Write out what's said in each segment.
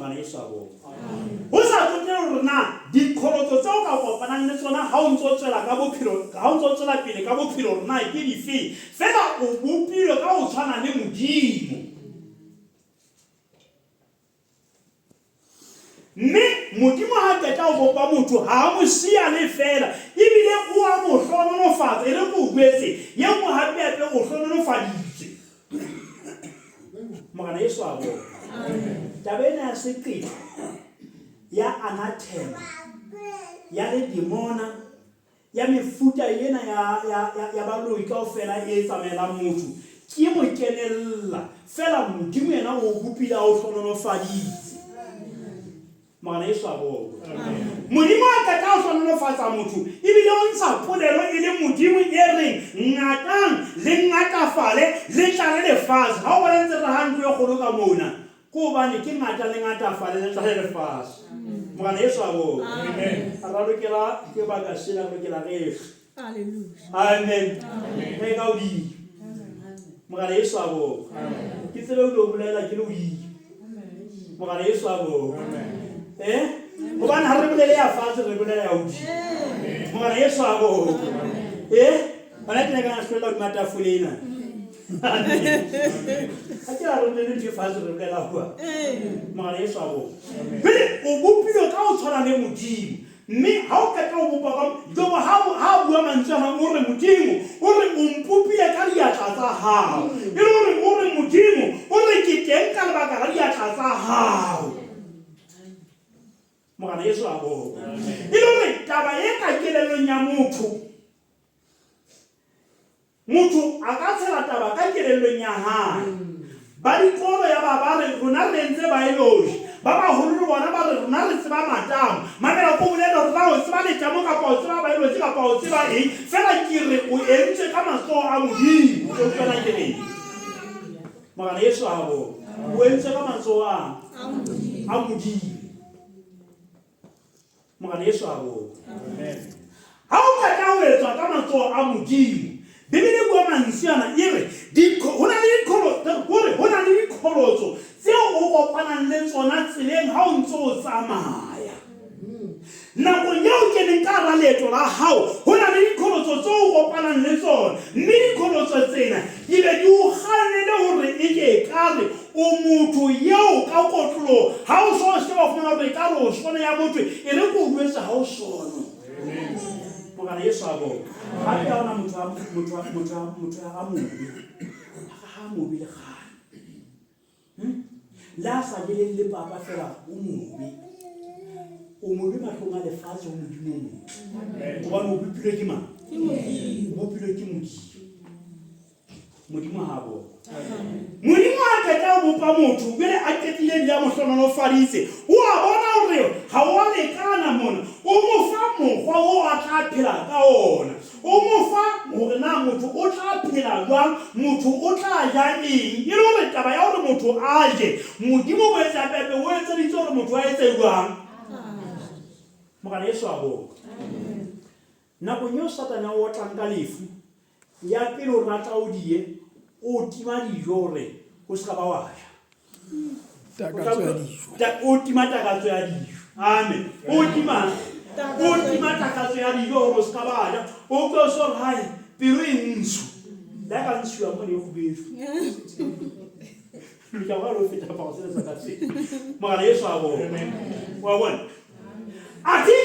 Morena Jesu a bokwe. Ho sa tsotelle hore na diqholotso tseo o ka kopanang le tsona ha o ntse o tswela ka bophelo, ha o ntse o tswela pele ka bophelo hore na ke difeng, feela o bopilwe ka ho tshwana le Modimo. Mme Modimo ha qeta ho bopa motho, ha a mo siya le feela, ebile o a mo hlohonolofatsa. E re ke o jwetse, ye nngwe hape-hape o hlohonolofaditswe. Morena Jesu a bona. Taba ena ya seqetho, ya anathema, ya ledemona, ya mefuta ena ya, ya, ya, ya baloi kaofela e tsamaelang motho, ke mokenella. Feela Modimo yena o o bopile a o hlohonolofaditse. Morena Jesu a bokwe. Modimo a qeta ho hlohonolofatsa motho ebile o ntsha polelo e le Modimo e reng, Ngatang, le ngatafale, le tlale lefatshe. Ha o bona ntse re raha ntlo e kgolo ka mona, ke hobane ke ngata le ngatafale le tlale lefatshe. Morena Jesu a bokwe. Ha ra lokela ke baka sena, re lokela re hlwe. Amen. Re ka hodimo. Morena Jesu a bokwe. Ke tsebe o lo bolela ke le hodimo. Morena Jesu a bokwe. Eh? Hobane ha re bolele ya fatshe re bolela ya hodimo. Morena Jesu a bokwe. Eh? Hona ke ne ka hlolla hodima tafole ena. Ha ke ra re bolele ntho e fatshe re bolela hua. Morena Jesu a bokwe. Pele o bopilwe ka ho tshwana le Modimo. Mme ha o qeta ho bopa ka, Jobo ha, ha a bua mantswe ana, o re, Modimo, o re, o mpopile ka diatla tsa hao. E le hore o re, Modimo, o re, ke teng ka lebaka la diatla tsa hao. Morena Jesu a bokwe. E le hore taba e ka kelellong ya motho, Motho a ka tshela taba ka kelellong ya hae. Ba dikolo ya ba ba re, Rona re entse baeloji. Ba baholo le bona ba re, Rona re tseba matamo. Mamela ke o bolelle hore na o tseba letamo kapa o tseba baeloji kapa o tseba eng, feela ke re o entswe ka matsoho a Modimo. O utlwa na ke reng? Morena Jesu a bo. O entswe ka matsoho a a Modimo. Morena Jesu a bokwe. Ha o qeta ho etswa ka matsoho a Modimo, Bibele e bua mantswe ana e re ho na le hore ho na le diqholotso tseo o kopanang le tsona tseleng ha o ntse o tsamaya. Nakong eo o keneng ka hara leeto la hao, ho na le diqholotso tseo o kopanang le tsona, mme diqholotso tsena di be di o kgannele hore e ke ekare O motho eo ka kotloloho ha o so sheba o fumana hore ekare o sono ya motho e re ke o jwetse ha o sono. Morena Jesu a bokwe. Hape ha ona motho a motho a motho a motho a mobe. Ha mobe le kgale. Hmm? Le a sa jeleng le papa fela o mobe. O mobe mahlong a lefatshe o Modimo o motle. Hobane o bopilwe ke mang? Ke Modimo. O bopilwe ke Modimo. Modimo ha bokwe. Modimo a qeta ho bopa motho, jwale a qetile ebile a mo hlohonolofaditse. O a bona hore ha o a lekana mona. O mo fa mokgwa oo a tla phela ka ona. O mo fa hore na motho o tla phela jwang, motho o tla ja eng. E le hore taba ya hore motho a je, Modimo o boetse hape-hape o etseditse hore motho a etse jwang? Morena Jesu a bokwe. Nakong eo Satane a o otlang ka lefu, ya pele hore a tla o diye, o o tima dijo hore o se ka ba wa ja. Takatso ya dijo. O tima takatso ya dijo. Amen. O tima o tima takatso ya dijo hore o se ka ba ja. O utlwe o se hore hai pelo e ntsho. Le ha ka ntshuwa mone e kgubedu. Lokela go lo feta pao sena sa ka se. Morena Jesu a bona. Wa bona? Athe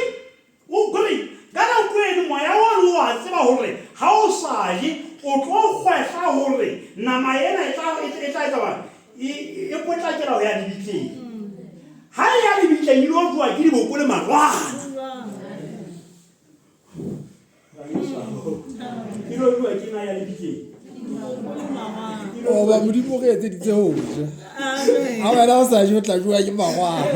O re, Ka nako eno moya ono o a tseba hore ha o sa je, o tlo kgwehla hore nama ena e tla, e tla etsa jwang? E, e potlakela ho ya lebitleng. Ha e ya lebitleng e lo jowa ke diboko le marwana. E lo jowa ke na ya lebitleng. Oba Modimo o re etseditse ho ja. Ha wena o sa je o tla jowa ke magwana.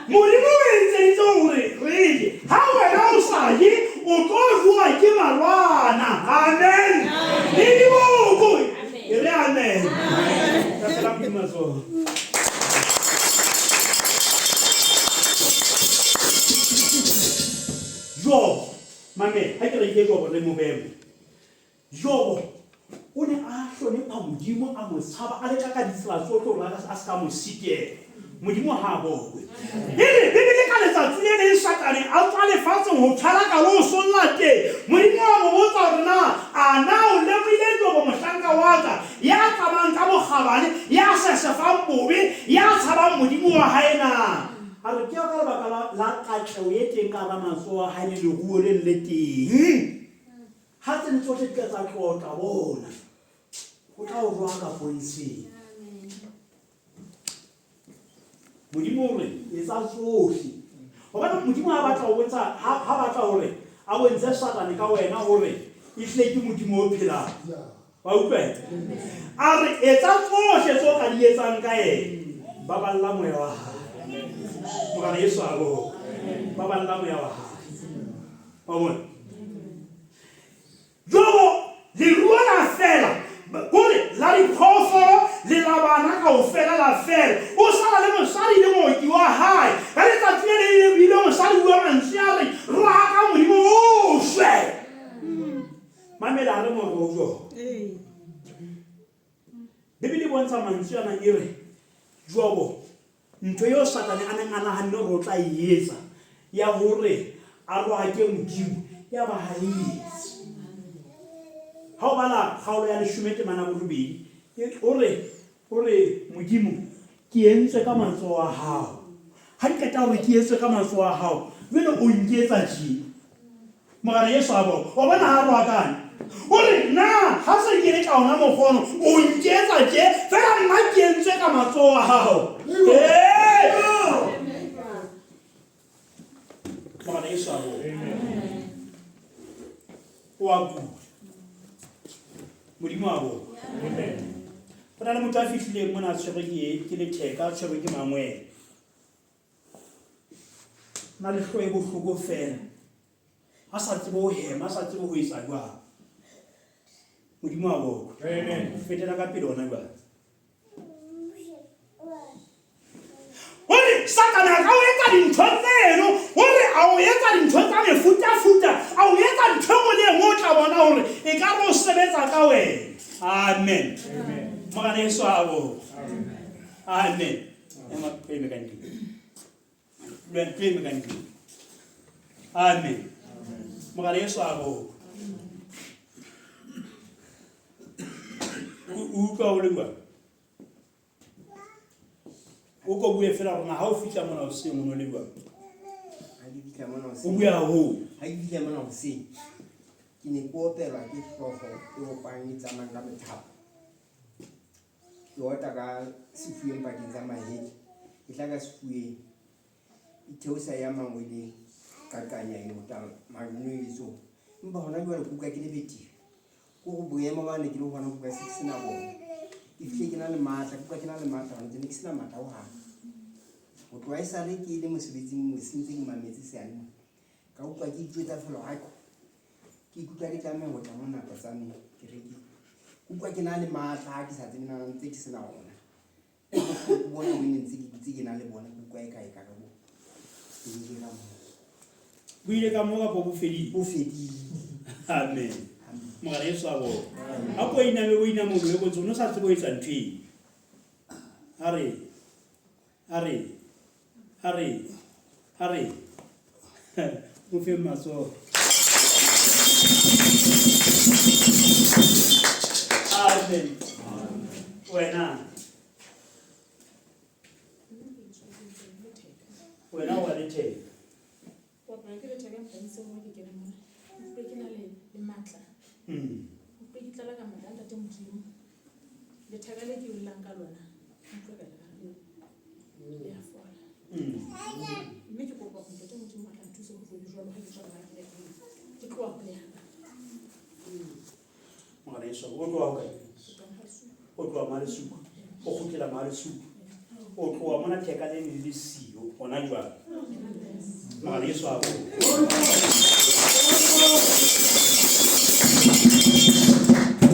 Modimo o etseditse hore re je. Ha wena o sa je o tlo jowa ke marwana. Amen. Le diboko. E re amen. Ka fela Modimo matsoho. Jobo, mamela, ha ke re ke Jobo re mo behe mo. Jobo o ne a hlonepha Modimo, a mo tshaba, a leka ka ditsela tsohle hore a se ka mo sitela. Modimo ha a bokwe. E re Bibele ka letsatsi le leng Satane a tswa lefatsheng ho tshwara ka le ho solla teng. Modimo a mo botsa hore na a na o lemohile Jobo mohlanka wa ka, ya tsamayang ka bokgabane, ya sesefang bobe, ya tshabang Modimo wa hae na? A re, Ke ka lebaka la, la katleho e teng ka hara matsoho a hae le leruo le le teng. Ha tseno tsohle di ka tsa tlotla, bona, o tla o rohaka pontsheng. Modimo o re, Etsa tsohle. Hobane Modimo ha batla ho bontsha, ha, ha batla hore a bontshe Satane ka wena hore ehlile ke Modimo o phelang. Wa utlwa? A re, Etsa tsohle tse o ka di etsang ka yena. Baballa moya wa hae. Morena Jesu a bokwe. Baballa moya wa hae. Wa bona? Jobo, leruo la fela, kore la diphoofolo le la bana kaofela la fela. O sala le mosadi le mooki wa hae. Ka letsatsi le leng ebile mosadi o bua mantswe a reng, Rohaka Modimo o shwe. Mamela a re moro o Jobo. Bibele e bontsha mantswe ana e re, Jobo, Ntho eo Satane a neng a nahanne hore o tla e etsa ya hore a rohake Modimo, ya ba ha e etse. Ha o bala kgaolo ya leshome temana borobedi, o re, o re, Modimo, ke entswe ka matsoho a hao. Ha ke qeta hore ke etswe ka matsoho a hao, jwale o nketsa tjena. Morena Jesu a bona, wa bona ha roakane. O re, Na ha se ke le ka ona mokgono, o nketsa tje, fela nna ke entswe ka matsoho a hao. Ee! Morena Jesu a bona. O a kula. Modimo a bona. Ho na le motho a fihlileng mona a tshwerwe ke letheka, a tshwerwe ke mangwele. Na le hloe bohloko feela, a sa tsebe ho hema, a sa tsebe ho etsa jwang. Modimo a bokwe. Fetela ka pele hona jwale. Hore Satane a ka o etsa dintho tseno, hore a o etsa dintho tsa mefutafuta, a o etsa ntho e nngwe le e nngwe, o tla bona hore e ka re o sebetsa ka wena. Amen. Morena Jesu a bokwe. Amen. Ema eme ka ntlong. Lwena tlo eme ka ntlong. Amen. Morena Jesu a bokwe. O utlwa o le jwang? O ko bue fela rona ha o fihla mona hoseng o no le jwang? O bue haholo. Ha ke fihla mona hoseng ke ne ke opelwa ke hlooho e opang e tsamayang ka methapo. Ke ota ka sefubeng pakeng tsa mahetla. E tla ka sefubeng. E theosa ya mangweleng. Qaqanya e ota manoneletsong. Empa hona jwale ke utlwa ke le betere. Ke hore boemo ba ne ke le ho bona ke utlwa se ke sena bona. Ke fihle ke na le matla, ke utlwa ke na le matla hona tje ne ke sena matla hohang. Ho tloha esale ke le mosebetsing se ntse ke mametse seyalemoya. Ka utlwa ke itjwetsa fela hore haiko ke ikutlwa ke tlameha ho tla mona Patsaneng kerekeng. Ke utlwa ke na le matla a ke sa tsebe na ntse ke sena ona. Bohloko bona bo ne ntse ke dutse ke na le bona ke utlwa eka ekare bo bo ile ka moo. Bo ile ka moo kapa bo fedile? Bo fedile. Amen. Morena Jesu a bokwe. A ko iname o inamolohe bontshe o ne o sa tsebe ho etsa ntho eno. A re a re A re, a re, mo feng matsoho. Amen. Wena. Wena wa letheka. Kopana ke letheka mpantseng mo ke kena mona. Utlwe ke na le le matla. Utlwe ke tlala ka matla a Ntate Modimo. Letheka le ke llang ka lona. Utlwe ka le le a fola. Mme ke kopa hore Ntate Modimo a tla nthusa ho tlo jwalo ha ke tswa ka ke tloha hole haka. Morena Jesu, o tloha hokae? O tloha Malesuku, o kgutlela Malesuku. O tloha mona theka le ne le siyo hona jwale. Morena Jesu a bokwe.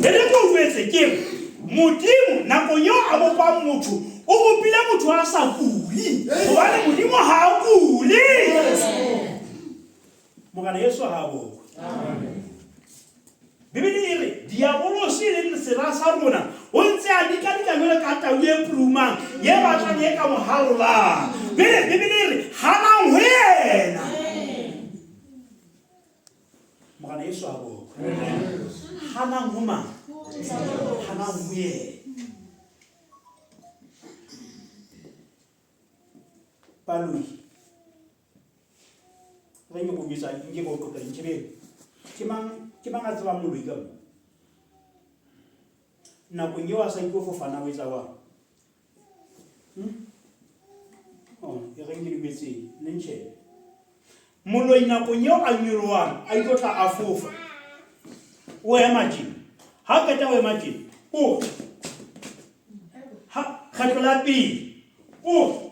E re ke o jwetse ke re Modimo nakong eo a bopang motho o bopile motho a sa kule hobane Modimo ha a kule. Morena Jesu ha a bokwe. Bibele e re diabolose e leng sera sa rona o ntse a dikadika jwalo ka tau e purumang ye batlang e ka mo harolang. Pele Bibele e re hanang ho yena. Morena Yesu a bokwe. Hanang ho mang? Hanang ho yena. Baloi. Re nke ko jwetsa, nke ko qoqela ntjhebeng. Ke mang, ke mang a tsebang moloi ka mo? Nakong eo a sa itlo fofana o etsa jwang? Oh, e reng ke le jwetseng, le ntjhebe. Moloi nakong eo a nyolohang, a itlo tla a fofa. O ema tje. Ha o qeta ho ema tje, o ha kgetlo la pele, o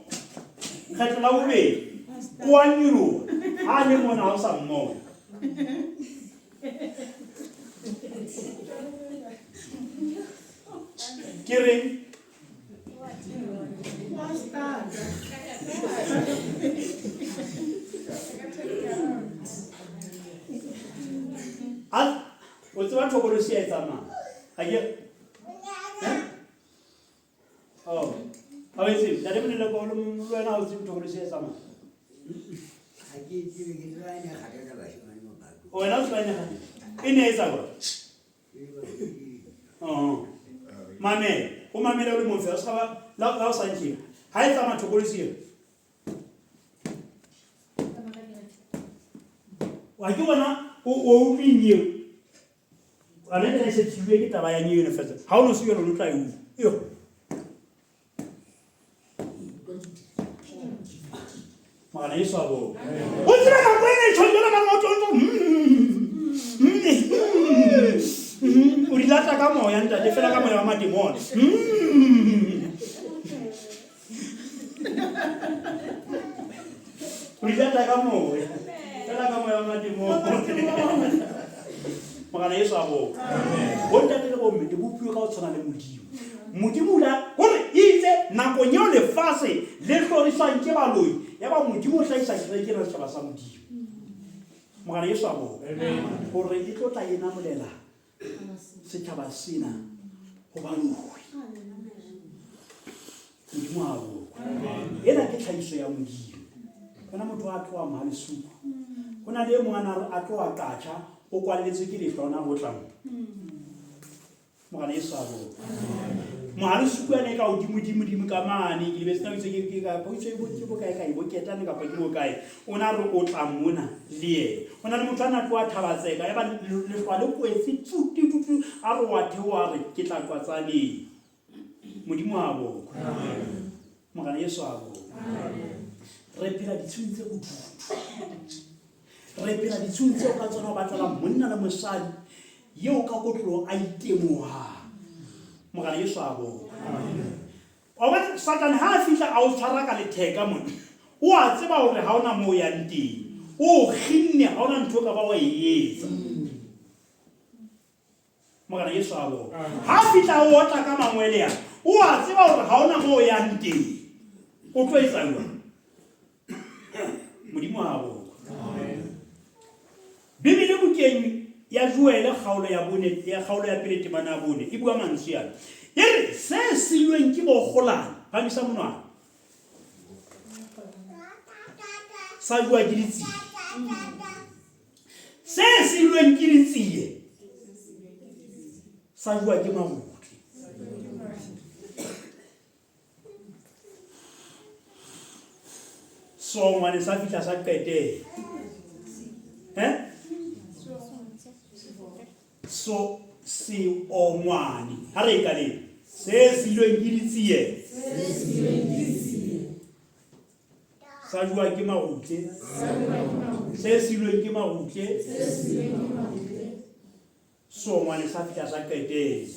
kgetlo la bobedi, o a nyoloha. Ha a le mona ha o sa mmona. Ke reng? A o tseba thokolosi ya e tsamaya. Ha ke Oh. Ha o e tsebe? Ntate Moleleko, le wena ha o tsebe thokolosi ya e tsamaya. Ha ke e tsebe, ke tseba e ne e kgathatsa bashemane mophatong. Wena o tseba e ne kgathatsa. E ne e etsa jwang? Oh. Mamela, o mamele o le mong fela, o ska ba la la o sa ntjeba. Ha e tsamaya thokolosi eo. Wa ke bona o o utlweng eo. A ne e se tshiwe ke taba ya new university. Ha o no se jwalo o tla e utlwa. Yo. Morena Jesu a bone. O tseba nako e ne tjhong jwalo ka motho o ntso o di lata ka moya ntate fela ka moya wa mademona. O di lata ka moya fela ka moya wa mademona. Morena Jesu a bone. Bontate le bomme le bopuwe ka ho tshwana le Modimo. Modimo o ile a, ho re, Eitse nakong eo lefase le hloriswang ke baloi, yaba Modimo o hlahisa kereke ena setjhaba sa Modimo. Morena Jesu a bokwe. Hore e tlo tla e namolela setjhaba sena ho baloi. Modimo a bokwe. Ena ke tlhahiso ya Modimo. Hona motho a tloha Mohalesuku. Ho na le e mong a na re a tloha Qacha, o kwalletswe ke lehlwa, o na re o tla mo. Morena Jesu a bokwe. Mohalesuku a ne ka hodimo-dimo-dimo ka mane, ke lebetse na o itse ke ke ka o itse ke bokae kae, bo Ketane kapa ke bokae. O na re o tla mona le yena. Ho na le motho a na tloha Thabatseka, yaba lehlwa le kwetse tsuti tutu, a re wa theoha a re ke tla Qwatsaneng. Modimo a bokwe. Morena Jesu a bokwe. Re phela ditshiung tse bodutu. Re phela ditshiung tseo ka tsona ho batlela monna le mosadi yeo ka kotloloho a itemohang. Morena Jesu a bokwe. Wa bona, Satane ha a fihla a o tshwara ka letheka mona, o a tseba hore ha ona moo o yang teng. O o kginne, ha ona ntho o ka ba wa e etsa. Morena Jesu a bokwe. Ha a fihla a o otla ka mangwele a, o a tseba hore ha ona moo o yang teng. O tlo etsa jwang? Modimo a bokwe. Bibele bukeng ya Joele kgaolo ya bone ya kgaolo ya pele temana ya bone e bua mantswe ana. E re se silweng ke bokgolane, phamisa monwana. Sa jwa ke ditsie. Se silweng ke ditsie sa jwa ke marutle. Songwane sa fihla sa qetela. Eh? So seongwane. Ha re e qaleng. Se silweng ke ditsie. Sa jowa ke marutle. Se silweng ke marutle. Songwane sa fihla sa qetela.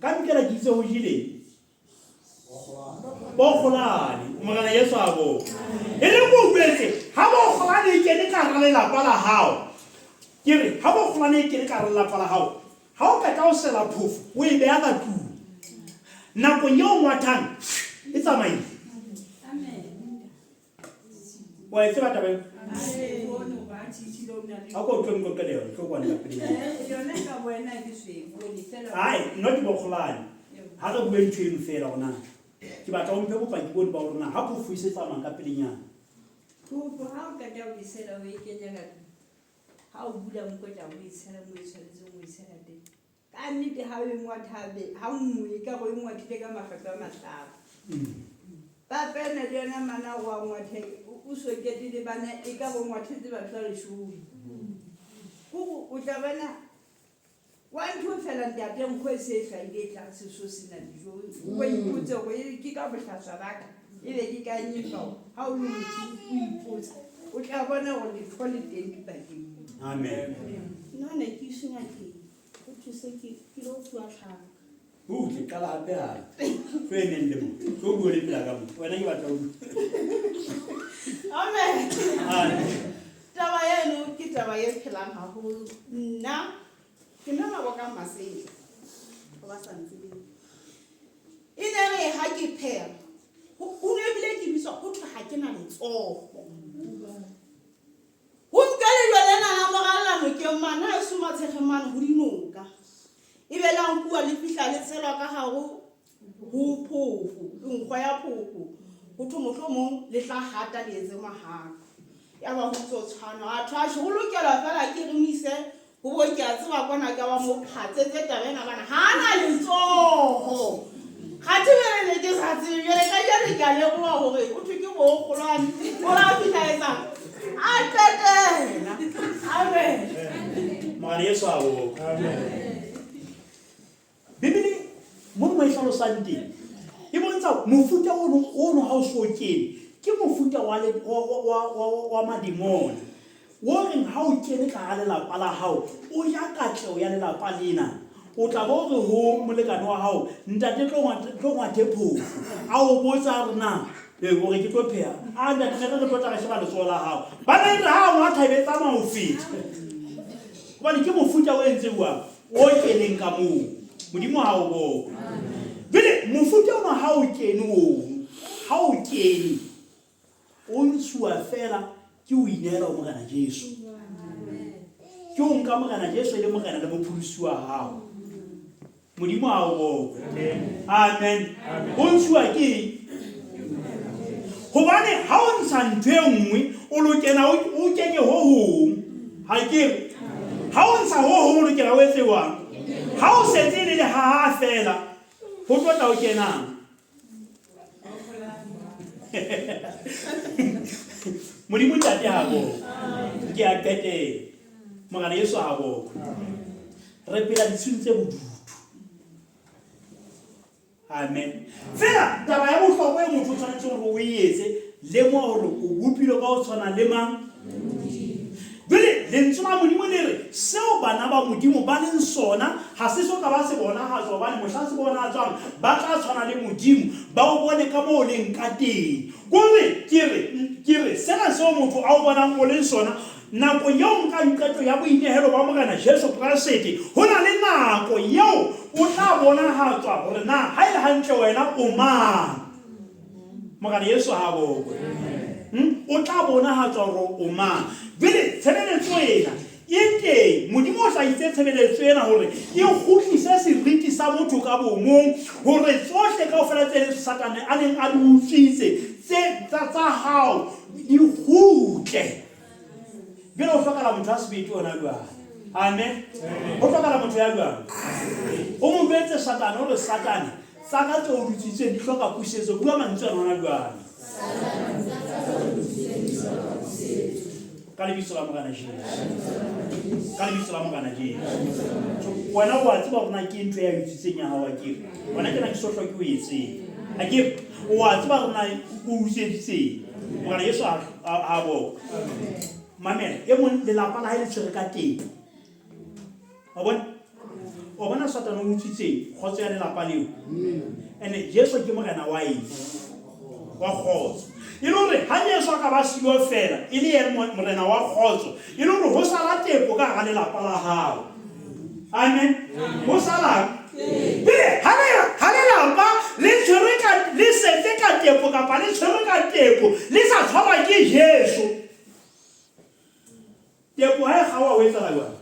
Ka nkela ke itse ho jeleng. Bokgolane, Morena Jesu a bo. E re ko utlwetse, ha bokgolane e kene ka hara lelapa la hao. Ke re, ha bokgolane e kene ka hara lelapa la hao, ha o qeta ho sela phofo, o e beha ka tlung. Nakong eo ngwathang, e tsamaile. Wa e tseba taba eo? Ha ko utlwe nqoqele yona, tlo kwana ka pele. Ai, not bokgolane. Ha re bue ntho eno feela hore na ke batla o mphe bopaki bono ba hore na ha phofu e se tsamayang ka pelenyana. Phofo ha o qeta ho e sela o e kenya ka tlung. Ha o bula mokotla o e tshela moo e tshwanetseng ho e tshela teng. Ka nnete ha o e ngwatha ha nngwe e ka re o e ngwathile ka makgetlo a mahlano. Papa ena le yona mana o a ngwathe o sokete le bana e ka re o ngwathetse batho ba leshome. Kore o tla bona wa ntho fela ntate nkgo e se e hlahile e tla seso sena dijo. O ipotse hore ke ka bohlaswa ba ka e be ke ka nyefa ha o le motho o ipotsa o tla bona hore letho le teng dipakeng. Amen. Nna ne ke iswe ngakeng go thuse ke ke lo fuwa tlhaka. Butle, qala hape hape. Tlo emeng le mo. Tlo bua le pela ka mo. Wena ke batla o. Amen. Amen. Taba eno ke taba e phelang haholo. Nna ke nna Mabokang Masela go ba sa ntsebeng. E ne re ha ke pheha ho ne ebile ke bitswa ho thwe ha ke na letsoho. Ho nke lejwe lena la moralla nokeng mane ha eso matshekgeng mane ho dinoka. E be la nkuwa le fihla le tshelwa ka hare ho phofo, nkgo ya phofo. Ho thwe mohlomong le tla hata le etse mahaka. Yaba ho ntso tshwanwa. Ha thwe atjhe ho lokelwa feela ke re mo ise ho bo ke a tseba kwana ka ba mo phatsetse taba ena bana ha a na letsoho. Kgathe jwale ne ke sa tsebe jwale kajeno ke a leboha hore o thwe ke bookgolwane o la fihla etsang a qetela. Amen. Morena Jesu a bokwe. Bibele mo mo e hlalosang teng e bontsha mofuta ono ono ha o so kene ke mofuta wa le wa wa wa wa mademona o reng ha o kene ka hara lelapa la hao o ja katleho ya lelapa lena o tla bo re ho molekane wa hao ntate tlo tlo ngwathe phofu a o botsa a re na ee o re ke tlo pheha a ntate ne re re tlo tla re sheba letsoho la hao ba ne re ha ngwatha e be tsamaya ho feta hobane ke mofuta o entse jwang o keneng ka moo modimo ha o bokwe jwale mofuta ona ha o kene oo ha o kene o ntshuwa fela ke o ineela ho morena jesu ke o nka morena jesu e le morena le mopholosi wa hao modimo ha o bokwe amen o ntshuwa ke eng hobane ha o ntsha ntho e nngwe o lokela o kenye ho hong ha ke re ha o ntsha ho hong o lokela o etse jwang ha o setse e le lehaha fela ho tlo tla o kenang modimo ntate ha bokwe ke a qetela morena yesu ha bokwe re phela ditshung tse bodutu amen fela taba ya bohlokwa e motho o tshwanetseng gore o e etse lemoga gore o bopilwe ka go tshwana le mang jale lentswe la modimo le re seo bana ba modimo ba leng sona ga se so ka ba se bonagatswa gobane mohla se bonatswang ba tla tshwana le modimo ba o bone ka mo o leng ka teng kore ke re ke re sena seo motho a o bonang o leng sona Nako yeo nkang qeto ya boinehelo ba Morena Jesu Kreste, ho na le nako yeo o tla bonahatswa hore na ha e le hantle wena o mang. Morena Jesu ha bokwe. O tla bonahatswa hore o mang. Jwale tshebeletso ena e teng. Modimo o hlahitse tshebeletso ena hore e kgutlise seriti sa motho ka bomong, hore tsohle kaofela tse Satane a neng a di utswitse tse tsa hao di kgutle. Jwale ho hlokala motho a sebete ona jwale. Amen. Ho hlokala motho ya jwang? O mo jwetse Satane, o re Satane, tsa ka tse o dutsitsweng di hloka pusetso. Bua mantswe ana ona jwale. Ka lebitso la Morena Jesu. Ka lebitso la Morena Jesu. Wena o a tseba hore na ke ntho ya utswitseng ya hao akere. Wena ke na ke so hloke o etseng. Akere o a tseba hore na o utsweditseng. Morena Jesu a bokwe. Mamela, e mong lelapa la hae le tshwere ka teng. Wa bona? O bona Satane o utswitseng kgotso ya lelapa leo. Ene Jesu ke morena wa eng? Wa kgotso. E le hore ha Jesu a ka ba siyo fela e le yena morena wa kgotso, e le hore ho sala teko ka hara lelapa la hao. Amen. Ho sala pele ha lelapa le tshwerwe ka le setse ka teko kapa le tshwerwe ka teko le sa tshwarwa ke Jesu. Teko ha e kgaoha ho etsahala jwang?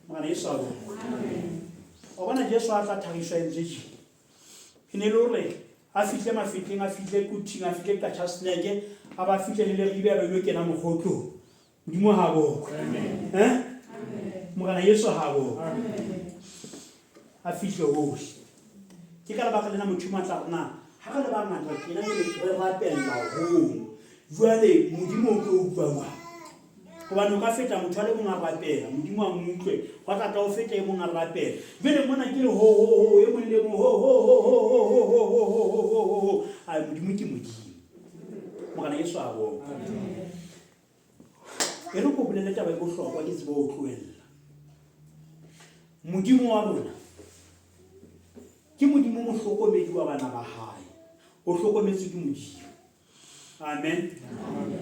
Morena Jesu a bokwe. Wa bona Jesu a tla thagiswa entse tje. E ne le hore a fihle Mafetleng, a fihle Quthing, a fihle Qachaseneke, a ba fihle le Leribe, a ba ilo kena Mokgotlong. Modimo ha bokwe. Eh? Morena Jesu ha bokwe. A fihle hohle. Ke ka lebaka lena motho o matla rona ha re le bangata tjena jwale re rapella hong. Jwale Modimo o tlo utlwa jwang? Hobane o ka feta motho a le mong a rapela, Modimo a mo utlwe, hwa tla tla o feta e mong a rapela. Jwale mona ke le ho ho ho, e mong le mong ho ho ho ho ho ho ho ho ho ho ho ho ho. Ai, Modimo ke Modimo. Morena Jesu a bona. E re ko bolele taba e bohlokwa ke tsebe ho tlohella. Modimo wa rona ke Modimo mohlokomedi wa bana ba hae. O hlokometswe ke Modimo. Amen.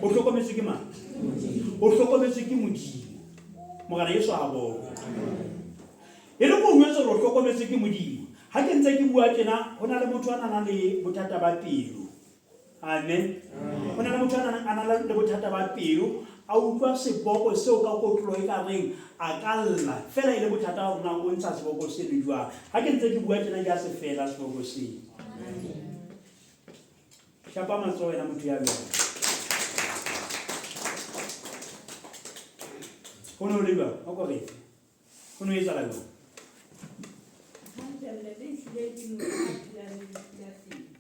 O hlokometswe ke mang? O hlokometswe ke Modimo. Morena Jesu a bokwe. E re ko jwetse hore o hlokometswe ke Modimo. Ha ke ntse ke bua tjena, ho na le motho a nang le bothata ba pelo. Amen. Ho na le motho a nang a na le bothata ba pelo, a utlwa seboko seo ka kotloloho e ka reng a ka lla, feela e le bothata ba hore na o ntsha seboko seno jwang. Ha ke ntse ke bua tjena ke a se fela seboko seo. Shapa matsoho wena motho ya jwang. Ho ne ho le jwang? O ko re fe. Ho ne ho etsahala jwang? Hantle ntate ehlile ke motho a phelang le lefu la pelo.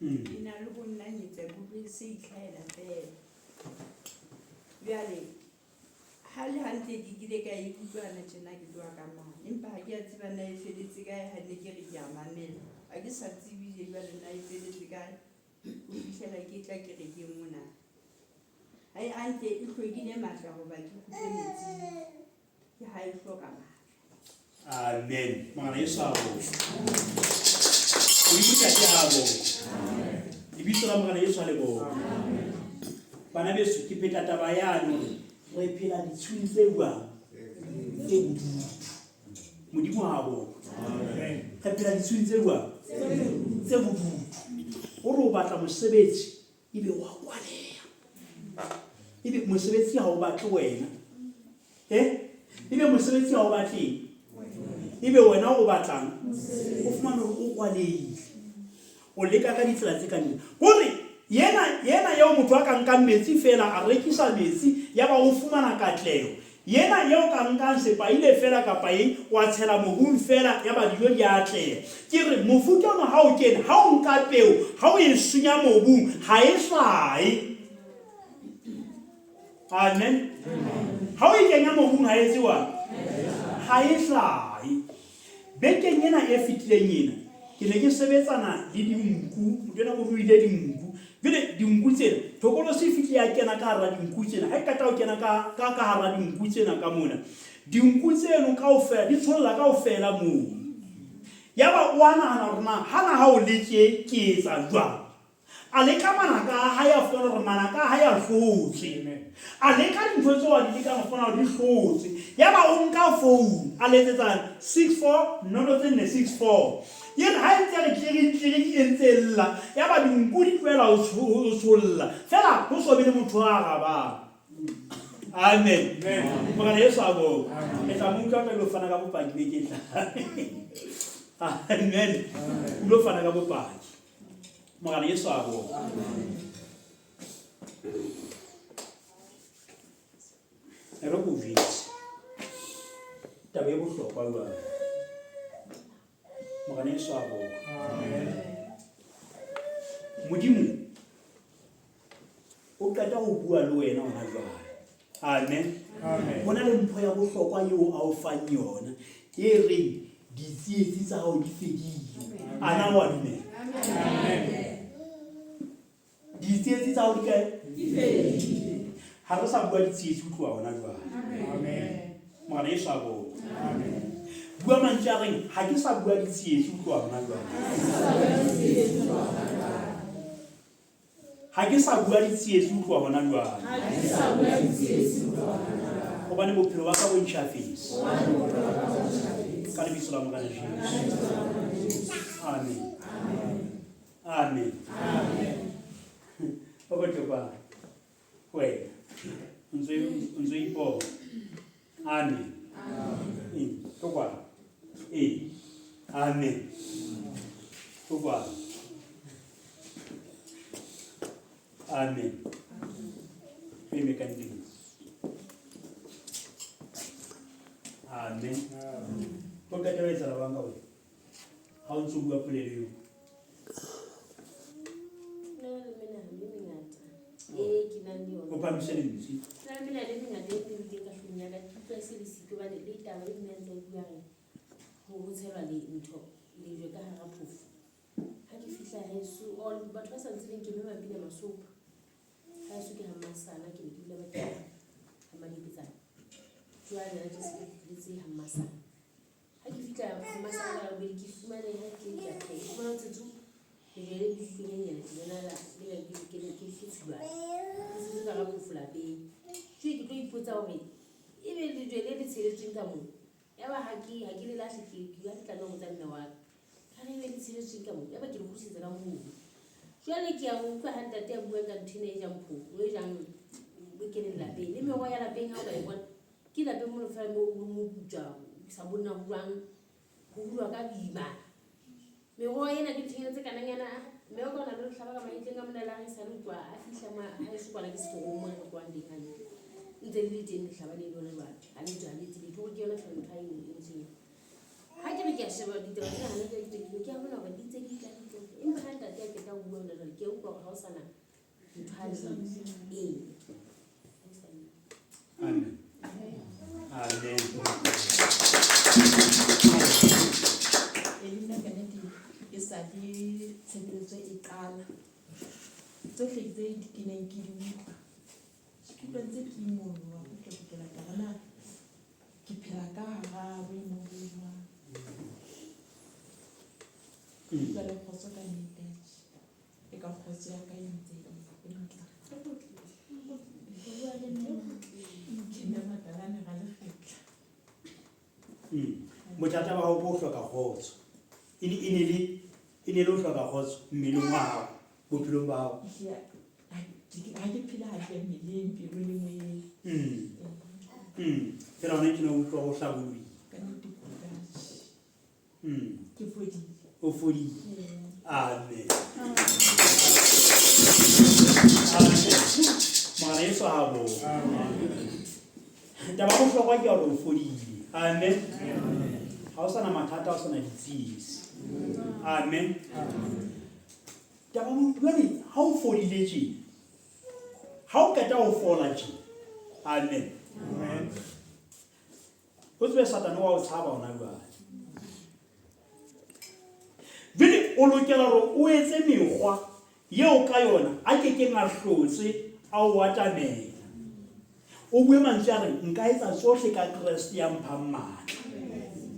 Ke na le ho nna nyetsa ke utlwe se itlhahela feela. Jwale ha le hantle ke kile ka e utlwana tjena ke tloha ka mane, empa ha ke a tseba na e feletse kae ha ne ke re ke a mamela. Ha ke sa tsebile jwale na e feletse kae ho fihlela ke tla kerekeng mona. Ha e hantle e hlwekile matla hoba ke kgutle metsing. Ke ha e hloka matla. Amen. Morena Jesu a bokwe. Modimo Ntate a bokwe. Lebitso la Morena Jesu a le bokwe. Bana beso ke pheta taba yane hore re phela ditshung tse jwang? Tse bodutu. Modimo ha a bokwe. Re phela ditshung tse jwang? Tse bodutu. O re o batla mosebetsi ebe wa kwaleha. Ebe mosebetsi ha o batle wena. Eh? Ebe mosebetsi ha o batleng? Ebe wena o batlang? O fumane hore o kwalehile. O leka ka ditsela tse kang hore yena yena eo motho a ka nkang metsi feela a rekisa metsi yaba o fumana katleho. Yena eo ka nkang sepaile feela kapa eng wa tshela mobung feela yaba dijo di a atleha. Ke re mofuta ono ha o kene ha o nka peo ha o e sunya mobung ha e hlahe. Amen. Ha o e kenya mobung ha e etse wa? Ha e hlahe. Bekeng ena e fetileng ena, ke ne ke sebetsana le dinku, motho ena o ruile dinku. Jwale dinku tsena, thokolosi e fihle ya kena ka hara dinku tsena. Ha e qeta ho kena ka ka ka hara dinku tsena ka mona, dinku tseno kaofela di tsholla kaofela moo. Yaba o a nahana hore na hana ha o le tje ke etsa jwang? A leka manaka a hae, a fumana hore manaka a hae a hlotswe. A leka dintho tseo a di lekang, a fumana hore di hlotswe. Yaba o nka founu, a letsetsa 64 noto tse nne 64. E re ha e ntse re tliri tliri e ntse e lla, yaba dinku di tlohela ho tsholla. Feela ho so be le motho a arabang. Amen. Morena Jesu a bokwe. Re tla mo utlwa ka ilo fana ka bopaki beke e tlang. Amen. O lo fana ka bopaki. Morena Jesu a bokwe. E re ko jwetse taba e bohlokwa jwale. Morena Jesu a bokwe. Modimo o qeta ho bua le wena hona jwale. Amen. Ho na le mpho ya bohlokwa eo a o fang yona e reng ditsietsi tsa hao di fedile. A na wa dumela? Ditsietsi tsa hao di kae? Ha re sa bua ditsietsi ho tloha hona jwale. Morena Jesu a bokwe. Bua mantswe a reng ha ke sa bua ditsietsi ho tloha hona jwale. Ha ke sa bua ditsietsi ho tloha hona jwale. Hobane bophelo ba ka bo ntjhafetse. Ka lebitso la Morena Jesu. Amen. Amen. O ko tle kwano. Wena. O ntso o ntso ipona. Amen. Ee, tlo kwano. Ee. Amen. O kwano. Amen. Eme ka nnete. Amen. Ko qeta ho etsahala jwang ka wena? Ha o ntso bua polelo eo. Nna le menahano e mengata e ke nang le yona. O phahamise lentswe. Ke na le menahano e mengata e ke teng ka hloohong ya ka. Ke utlwa e se le siko hobane le taba e mme a ntse a bua re ho tshelwa le ntho lejwe ka hara phofo. Ha ke fihla heso all batho ba sa ntsebeng ke mme Mapina Masopha. Ha heso ke ha Mmasana ke ne ke dula bakeng ha Madipetsane. Jwale ha ke se ke fihletse ha Mmasana. Ha ke fihla ha Mmasana ka labobedi ke fumane ha ke ke a pheha. Ke fumana ho tshetswe lejwe le lefubenyana tjenana la le ke ke ke ke tshilwana. Le tshetswe ka hara phofo lapeng. Jwale ke tlo ipotsa hore ebe lejwe le le tsheletsweng ka moo. Yaba ha ke ha ke le lahle ke ke ha ke tlameha ho botsa mme wa ka. Ka re ebe le tsheletsweng ka moo. Yaba ke le kgutlisetsa ka moo. Jwale ke a utlwa ha ntate a bua ka ntho ena e jang phofo, e jang e keneng lapeng. Le meroho ya lapeng ha o ka e bona, ke lapeng mono feela moo o moputswa sa bonna ho jwang, ho hulwa ka boima. Meroho ena ke nthonyana tse kananyana. Mme wa ka o na le lehlaba ka mahetleng ka mona le ha e sale ho tloha a fihla ma ha eso kwana ke setorong moo re tlohang teng hantle. Ntse le le teng lehlaba le lona jwale. Ha le tswe ha le etse letho. Hore ke yona feela ntho ha e e ntshwenyang. Ha ke re ke a sheba ditaba tsena hana jwale ke ke a bona hore di ntse di tla di tla. Empa ha ntate a qeta ho bua hona jwale ke a utlwa hore ha ho sana ntho ha le ee. Ha ho sana. Amen. Amen. E le nna ka nnete e sa le tshebeletso e qala. Tsohle tse ke neng ke di utlwa, ke utlwa ntse ke imoloha kgutle-kgutlela taba na ke phela ka hara boemo bo jwang. Ke utlwa le kgotso ka nnete, e ka kgotso ya ka e ntse e ntla. Ke nna makalane ga lekgetla. Bothata ba hao ke ho hloka kgotso. E ne e ne le e ne le ho hloka kgotso mmeleng wa hao, bophelong ba hao. Ehlile ha ke ha ke phele hantle mmeleng, pelong le moyeng. Feela hona tjena o utlwa o hlabollohile. Ka nnete ke utlwa ke fodile. O fodile. Ee. Amen. Amen. Morena Jesu ha bo. Taba ya bohlokwa ke ya hore o fodile. Amen. Ha o sana mathata, ha o sana ditsietsi. Amen. Taba jwale ha o fodile tjena, ha o qeta ho fola tjena. Amen. O tsebe Satane wa o tshaba hona jwale. Jwale o lokela hore o etse mekgwa eo ka yona a ke keng a hlotse a o atamela. O bue mantswe a reng, nka etsa tsohle ka Kreste ya mphang matla.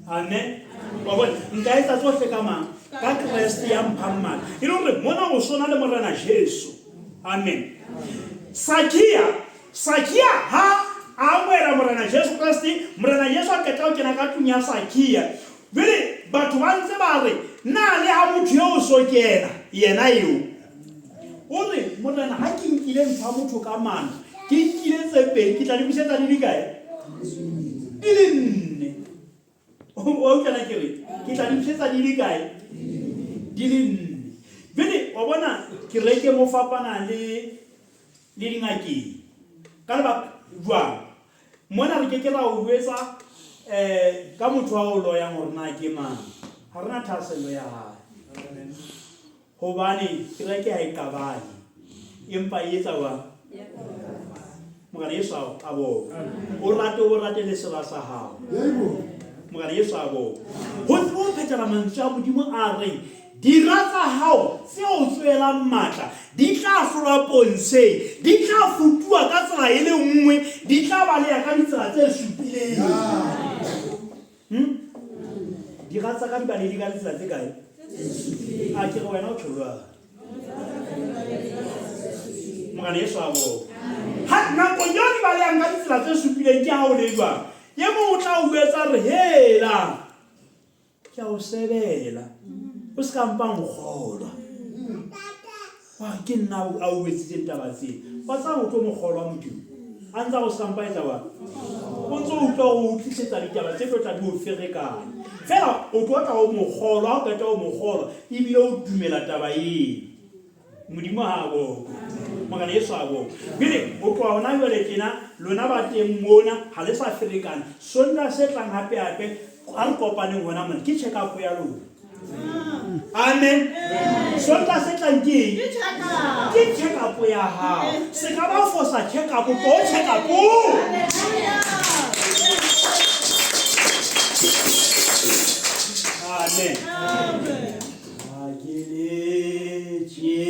Amen. Wa bona, nka etsa tsohle ka mang? Ka Kreste ya mphang matla. E le hore mona o sona le Morena Jesu. Amen. Sakia, Sakia ha a amohela Morena Jesu Kreste, Morena Jesu a qeta ho kena ka tlung ya Sakia. Jwale batho ba ntse ba re, na le ha motho eo o so kena, yena eo. O re, Morena, ha ke nkile ntho ya motho ka mano, ke nkile tse pedi, ke tla di busetsa di le kae? Di le nne. Wa utlwa na ke re? Ke tla di busetsa di le kae? Di le nne. Jwale wa bona kereke mo fapana le le dingakeng. Ka lebaka jwang? Mona re ke ke ra o jwetsa ka motho a o loyang hore na ke mang. Ha re na thahasello ya hae. Hobane kereke ha e qabane, empa e etsa jwang? Morena Jesu a bongwe. O rate o rate le sera sa hao. Morena Jesu a bongwe. Ho tsebe ho phethela mantswe a Modimo a reng dira tsa hao tse o tsoelang matla di tla hlolwa pontsheng, di tla futuwa ka tsela e le nngwe, di tla baleha ka ditsela tse supileng. Dira tsa ka di balehile ka ditsela tse kae? A ke re wena o tjho jwang? Morena Jesu a bongwe. Ha nakong eo di balehang ka ditsela tse supileng ke ha o le jwang? E mong o tla o jwetsa re hela ke a o sebela o se ka mpa nkgolwa. Wa ke nna a o etsitseng taba tsena. Wa tseba o tlo mo kgolwa Modimo. A ntsa go skampa etsa wa o ntse o utlwa o tlisetsa ditaba tse tlo tla di o ferekana fela o tlo tla o mogolo ha o qeta o mogolo ebile o dumela taba eo. Modimo ha a boko Morena Jesu a boko. Pele o tloha hona jwale tjena lona ba teng mona ha le sa ferekana. Sontaha se tlang hape hape ha re kopaneng hona mona ke check up ya lona. Amen. Sontaha se tlang ke eng? Ke check up ya hao. Se ka ba fosa check up ko check up. Amen. Amen. Ha ke letše.